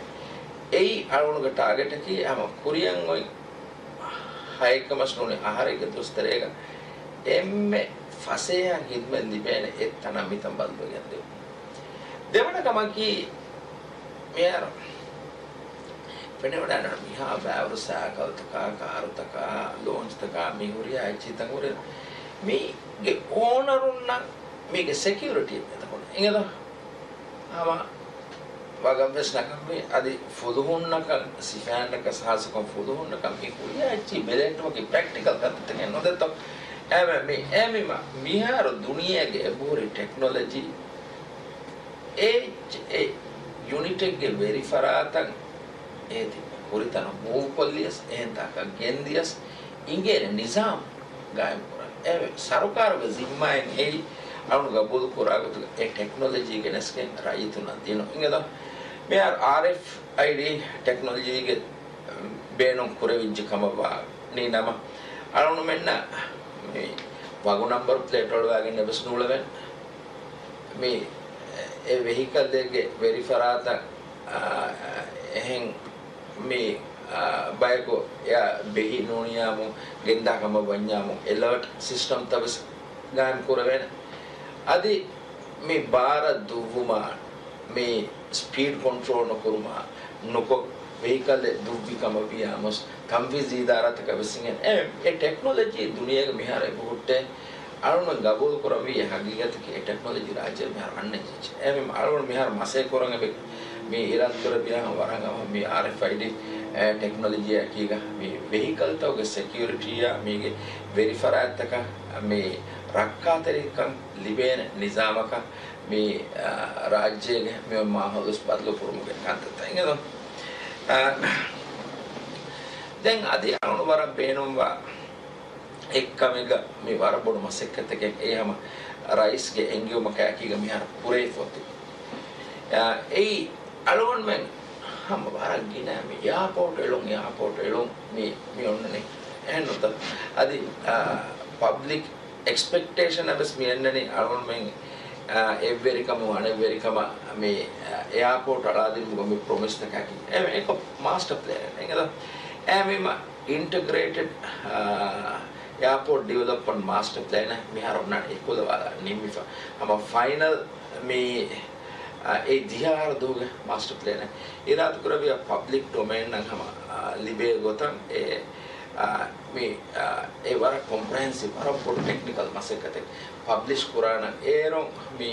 އެއީ އަޅުގަނޑުގެ ޓާގެޓަކީ ހަމަ ކުރިއަށް އޮތް ހައެއްކަމަސް ނޫނީ އަހަރެއްގެ ދުވަސްތެރޭގަ އެންމެ ފަސޭހަ ހިދްމަތް ލިބޭނެ އެއް ތަނަށް މިތަން ބަދަލުވެގެން ދިޔުން. ދެވަނަ ކަމަކީ، މިހާރު ފެނިވަޑައިގަންނަވާ މިހާ ބައިވަރު ސައިކަލްތަކާ، ކާރުތަކާ، ލޯންޗްތަކާ، މި ހުރިހާ އެއްޗިތައް ހުރި މީގެ އޯނަރުންނަށް މީގެ ސެކިއުރިޓީ އެތަކުން އިނގޭތޯ. ހަމަ ވަގަށްވެސް ނަގަންވީ، އަދި ފުލުހުންނަކަށް، ސިފައިންނަކަށް ހާއްސަކޮށް ފުލުހުންނަކަށް މި ހުރިހާ އެއްޗިހި ބެލެހެއްޓުމަކީ ޕްރެކްޓިކަލް ކަންތައްތަކެއް ނުދެތޯ. އެހެންވެ މި، އެހެންވީމަ މިހާރު ދުނިޔޭގެ އެބަހުރި ޓެކްނޮލޮޖީ އެ، އެ ޔުނިޓެއްގެ ވެރިފަރާތަށް އެ ތިބި ހުރިތަނަށް މޫވްކޮށްލިޔަސް، އެހެން ތާކަށް ގެންދިޔަސް، އިނގޭނެ ނިޒާމް ގާއިމް ކުރަން. އެ ސަރުކާރުގެ ޒިންމާއެއް އެއީ އަޅުން ގަބޫލު ކުރާ ގޮތުގަ އެ ޓެކްނޮލޮޖީ ގެނެސްގެން ރައްޔިތުންނަށް ދިނުން. އިނގޭތޯ؟ މިހާރު އާރްއެފްއައިޑީ ޓެކްނޮލޮޖީގެ ބޭނުން ކުރެވިއްޖެ ކަމަށް ވާނީ ނަމަ، އަޅުގަނޑުމެންނަށް މި ވަގު ނަންބަރު ޕްލޭޓް އޮޅުވާގެން އެބަސް ނޫޅެވޭނެ. މި އެ ވެހިކަލްއެއްގެ ވެރިފަރާތަށް، އާ، އެހެން މި، އާ، ބަޔަކު އެއާ ބެހި ނޫނިޔާމު ގެންދާ ކަމަށް ވަންޏާމު އެލާޓް ސިސްޓަމްތައް ވެސް ގާއިމް ކުރެވޭނެ. އަދި މި ބާރަށް ދުއްވުމާ، މި ސްޕީޑް ކޮންޓްރޯލް ނުކުރުމާ ނުކޮށް، ވެހިކަލްއެއް ދުއްވި ކަމަށް ވިޔާމުސް، ތަންފީޒީ އިދާރާތަކަށް ވެސް އިނގޭނެ. އެ، އެ ޓެކްނޮލޮޖީ ދުނިޔޭގެ މިހާރު އެބަހުއްޓޭ. އަޅުގަނޑު ގަބޫލު ކުރަންވީ އެ ހަގީގަތަކީ އެ ޓެކްނޮލޮޖީ ރާއްޖޭ މިހާރު އަންނަންޖެއްޖެ. އެހެންވީމަ އަޅުގަނޑު މިހާރު މަސައްކަތް ކުރަން އެބަ މި އިރާދަ ކުރެއްވިޔާ ވަރަށް އަވަހަށް މި އާރްއެފްއައިޑީ، އެ، ޓެކްނޮލޮޖީއަކީގަ މި ވެހިކަލްތަކުގެ ސެކިއުރިޓީއާ މީގެ ވެރިފަރާތްތަކަށް މި ރައްކާތެރިކަން ލިބޭނެ ނިޒާމަކަށް މި، އާ، ރާއްޖޭގެ މި މާހައުލު ވެސް ބަދަލު ކުރުމުގެ ކަންތައްތައް އިނގޭތޯ. އާ، ދެން އަދި އަޅުގަނޑު ވަރަށް ބޭނުންވާ އެއްކަމެއްގަ މި ވަރަށް ބޮޑު މަސައްކަތެކެއް އެއީ ހަމަ ރައީސްގެ އެންގިވުމަކާއެކީގަ މިހާރު ކުރެވިފަ އޮތީ. އާ، އެއީ އަޅުގަނޑުމެން ހަމަ ވަރަށް ގިނަ މި އެއާޕޯޓް އެޅުން، އެއާޕޯޓް އެޅުން މި، މި އޮންނަނީ. އެހެން ނުތަ؟ އަދި، އާ، ޕަބްލިކް އެކްސްޕެކްޓޭޝަން އަށް ވެސް މި އަންނަނީ އަޅުގަނޑުމެން، އާ، އެއްވެރިކަމުން އަނެއްވެރިކަމަށް މި، އާ، އެއާޕޯޓް އަޅާދިނުމުގަ މި ޕްރޮމިސްތަކާއެކީ. އެ، އެކޮ މާސްޓަ ޕްލޭނެއް އެނގޭތޯ. އެހެންވީމަ އިންޓަގްރޭޓެޑް، އާ، އެއާޕޯޓް ޑިވެލޮޕްމަންޓް މާސްޓަ ޕްލޭނެއް މިހާރު އޮންނާނެ އެކުލަވާލާ ނިންމިފަ. ހަމަ ފައިނަލް މި، އާ، އެ ދިހަ އަހަރު ދުވަހުގެ މާސްޓަ ޕްލޭނެއް އިރާދަ ކުރެއްވިޔާ ޕަބްލިކް ޑޮމެއިން އަށް ހަމަ، އާ، ލިބޭ ގޮތަށް އެ، އާ، މި، އާ، އެ ވަރަށް ކޮމްޕްރެހެންސިވް، ވަރަށް ބޮޑު ޓެކްނިކަލް މަސައްކަތެއް ޕަބްލިޝް ކުރާނަން އޭރުން މި،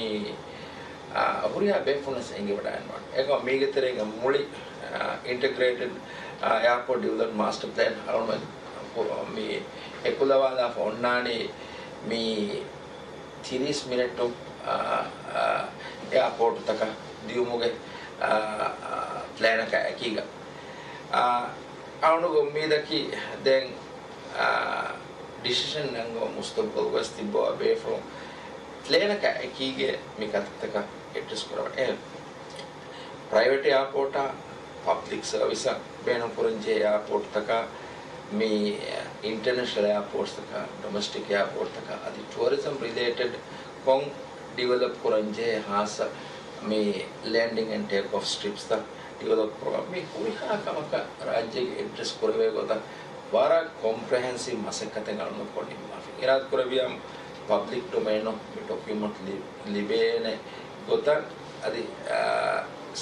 އާ، ހުރިހާ ބޭފުޅުން ވެސް އެނގިވަޑައިގަންނަވާނެ. އެކަމަ މީގެ ތެރޭގަ މުޅި، އާ، އިންޓަގްރޭޓެޑް، އާ، އެއާޕޯޓް ޑިވެލޮޕް މާސްޓަ ޕްލޭން އަޅުގަނޑު މި އެކުލަވާލާފަ އޮންނާނީ މި ތިރީސް މިނެޓު، އާ، އާ، އެއާޕޯޓުތަކަށް ދިއުމުގެ، އާ، އާ، ޕްލޭނަކާ އެކީގަ. އާ، އަޅުގަނޑުގެ އުއްމީދަކީ ދެން، އާ، ޑިސިޝަން ނަންގަވަން މުސްތަގުބަލް ވެސް ތިއްބަވާ ބޭފުޅުން ޕްލޭނަކާ އެކީގެ މި ކަންތައްތަކަށް އެޑްރެސް ކުރަވަން. އެ ޕްރައިވެޓް އެއާޕޯޓާ، ޕަބްލިކް ސަރވިސަށް ބޭނުންކުރަންޖެހޭ އެއާޕޯޓްތަކާ، މި އިންޓަރނޭޝަނަލް އެއާޕޯޓްސްތަކާ، ޑޮމެސްޓިކް އެއާޕޯޓްތަކާ، އަދި ޓުއަރިޒަމް ރިލޭޓެޑް ކޮން ޑިވެލޮޕް ކުރަންޖެހޭ ހާއްސަ މި ލެންޑިން އެންޑް ޓޭކް އޮފް ސްޓްރިޕްސްތައް ޑިވެލޮޕް ކުރުމަށް މި ހުރިހާ ކަމަކަށް ރާއްޖޭގެ އެޑްރެސް ކުރެވޭ ގޮތަށް ވަރަށް ކޮމްޕްރެހެންސިވް މަސައްކަތެއް އަޅުގަނޑު ކޮށް ނިންމާފަ. އިރާދަ ކުރެއްވިޔާ ޕަބްލިކް ޑޮމެއިނުން މި ޑޮކިއުމަންޓް ލި-، ލިބޭނެ ގޮތަށް އަދި، އާ،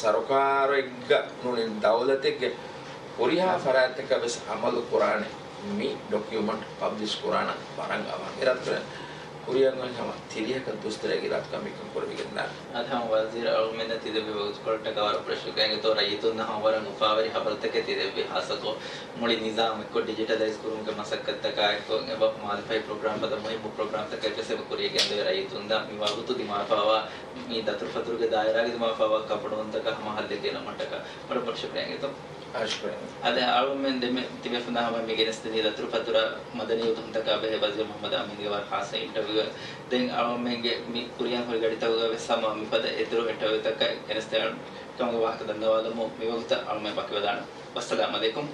ސަރުކާރެއްގަ ނޫނީ ދައުލަތެއްގެ ހުރިހާ ފަރާތްތަކަށް ވެސް އަމަލު ކުރާނެ މި ޑޮކިއުމަންޓް ޕަބްލިޝް ކުރާނަން ވަރަށް އަވަހަށް އިރާދަ ކުރޭ. ކުރިއަށް އޮތް ހަމަ ތިރީހަކަށް ދުވަސްތެރޭގަ އިރާދަކުރާ މިކަން ކުރެވިގެންދާނެ. އަދި ހަމަ ވަޒީރު އަޅުގަނޑުމެންނަށް ތި ދެއްވި ވަގުތުކޮޅަށްޓަކާ ވަރަށް ބޮޑަށް ޝުކުރިއްޔާ އިނގޭތޯ. ރައްޔިތުންނަށް ހަމަ ވަރަށް އުފާވެރި ހަބަރުތަކެއް ތި ދެއްވި. ހާއްސަކޮށް މުޅި ނިޒާމެއްކޮށް ޑިޖިޓަލައިޒް ކުރުމުގެ މަސައްކަތްތަކާއެކު އެބަ މާލެފައި ޕްރޮގްރާމް ފަދަ މުހިއްމު ޕްރޮގްރާމްތަކެއް ވެސް އެބަ ކުރިޔަށް ގެންދެވޭ. ރައްޔިތުންނަށް މި ވަގުތު ދިމާވެފައިވާ މި ދަތުރުފަތުރުގެ ދާއިރާގަ ދިމާވެފައިވާ ކަންބޮޑުވުންތަކަށް ހަމަ ހައްލެއް ގެނައުމަށްޓަކާ ވަރަށް ބޮޑަށް ޝުކުރިއްޔާ އިނގޭތޯ. އާ، ޝުކުރިއްޔާ. އަދި އަޅުގަނޑުމެން ދެންމެ ތިބޭފުޅުންނާ ހަމަ މި ގެނެސްދިނީ ދަތުރުފަތުރަށް މަދަނީ އުދުހުމްތަކާ ބެހޭ ވަޒީރު މުހައްމަދު އަމީންގެ ވަރަށް ހާއްސަ އިންޓަވިއުއެއް. ދެން އަޅުގަނޑުމެންގެ މި ކުރިއަށް ހުރި ގަޑިތަކުގަ ވެސް ހަމަ މިފަދަ އެދުރު އިންޓަވިއުތަކަށް ގެނެސްދޭނެ ކަމުގެ ވާހަކަ ދަންނަވާލަމުން މިވަގުތަށް އަޅުގަނޑުމެން ވަކިވެދާނަން. ވައްސަލާމް އަލައިކުމް.